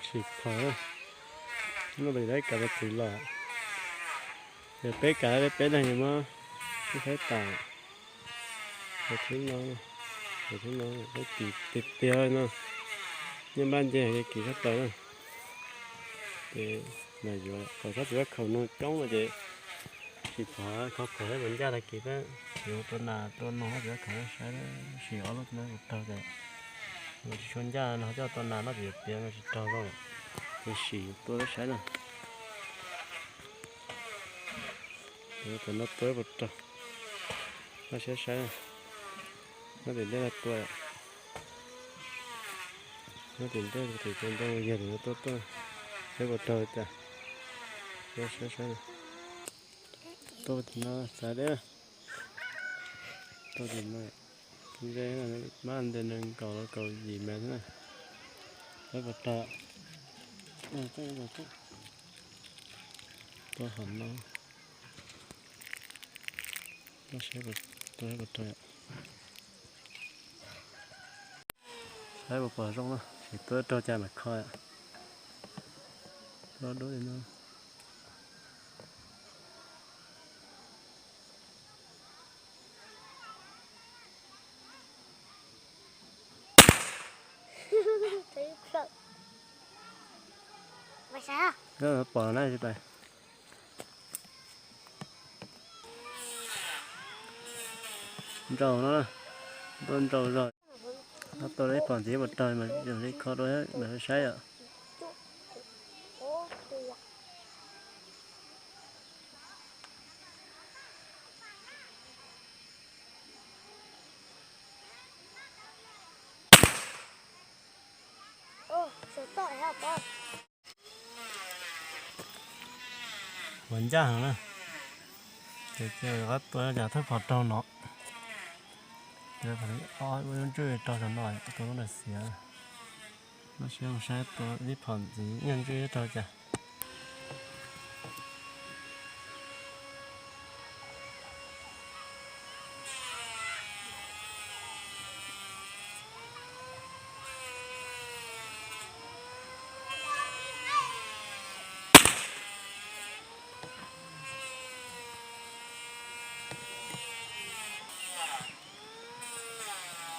Sim phom na, muaj pes tsawg kav mos txwv los. Yog peb kav peb leeg yog muab ib faib tas. Cov thib no, cov thib no peb kis tiag tiag no, nyob npab nce hais tias kis sab plaws na. Ces mas yuav kom sab txiv vaj khaum noog coob no ces sim phom khov kho saib puas ncaj tag kis peb yuav tua nas tua noog no ces khov saib sim ob lub no puas raug ces tsis tshua ncaj no coj tua nas no ces yuav piav no tsis raug lawm. Ces sim tua saib na. Tam no tua puas raug, no saib saib. Nyob tim ntej no tua, nyob tim ntej tim cov ntoo yawg tim no tua tuaj, saib puas raug cas. Saib saib, tua tim no xav deb, tua tim no. Ze, mab nte nees nkaum los kaum yim mev xwb na. Saib puas raug. Tua hom no, tua saib puas raug. Saib puas pom zoo na, sim tua raug cas mam kho. Tua dub li no. Pom na, ntsau no, ntsau ntsau zog. Tua ib phom ntxiv puas raug mas yog li kho rau mas saib os. Puas ncaj heev na. Ces cia li tua cas thawj phom raug no. Ua lub ntswg raug xyov no, tua lub ntawd xiav. Lub siab mus saib tua ib phom ntxiv ib nyuag ntswg raug cas.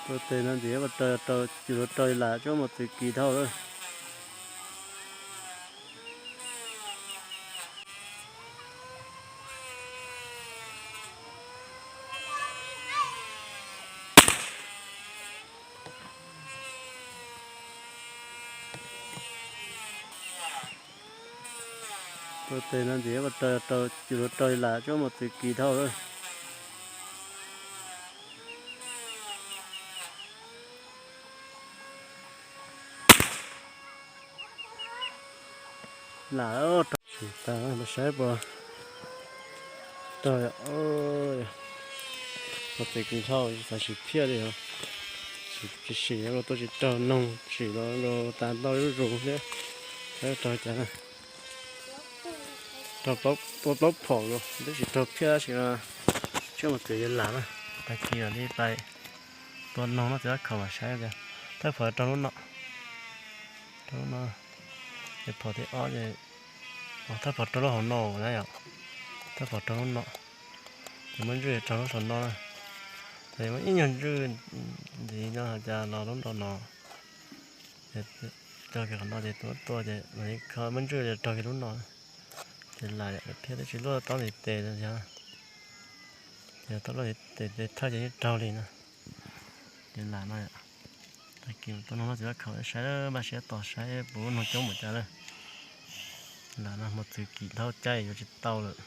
Tua tes no ntxiv, ua rau, rau, cia li rau lam tsuab mus txwv kis dhau lawm. Tua tes no ntxiv, ua rau, rau, cia li rau lam tsuab mus txwv kis dhau lawm. Lam, tsis tas, saib puas raug. Ua txwv kis dhau, xav sim phiaj li os. Tsis sim los tuaj tsis raug, noog sim los los tas ntau zuj zus thiab. Saib raug cas na. Raug plaub, tua plaub phom los twb tsis raug phiaj tab sis no tsuab mus txwv yog lam na. Tag kis li pais tua noog no ces tab khaum mas saib tias thawj phom raug lub no. Raug lub no. Ces phom thib ob ces, thawj phom raug lub hauv no na yom. Thawj phom raug lub no. Ces muab ntswj raug lub saum no na. Ces muab ib nyuag ntswj ntxiv no hais cas los lub nrau no. Ces cog kiag qhov no ces tua tuaj ces mam li kho muab ntswj raug kiag lub no. Ces lam phiaj twb tsis luaj tau ntiv tes yog. Ces tau luaj tes tes thawj ces yeej raug li na. Ces lam no, tag kis tua noog no txiv vaj khaum saib, npaj siab tos saib puas lub noog coob npaum cas lawm. Lam no mus txwv kis dhau caij yuav tsis tau lawm.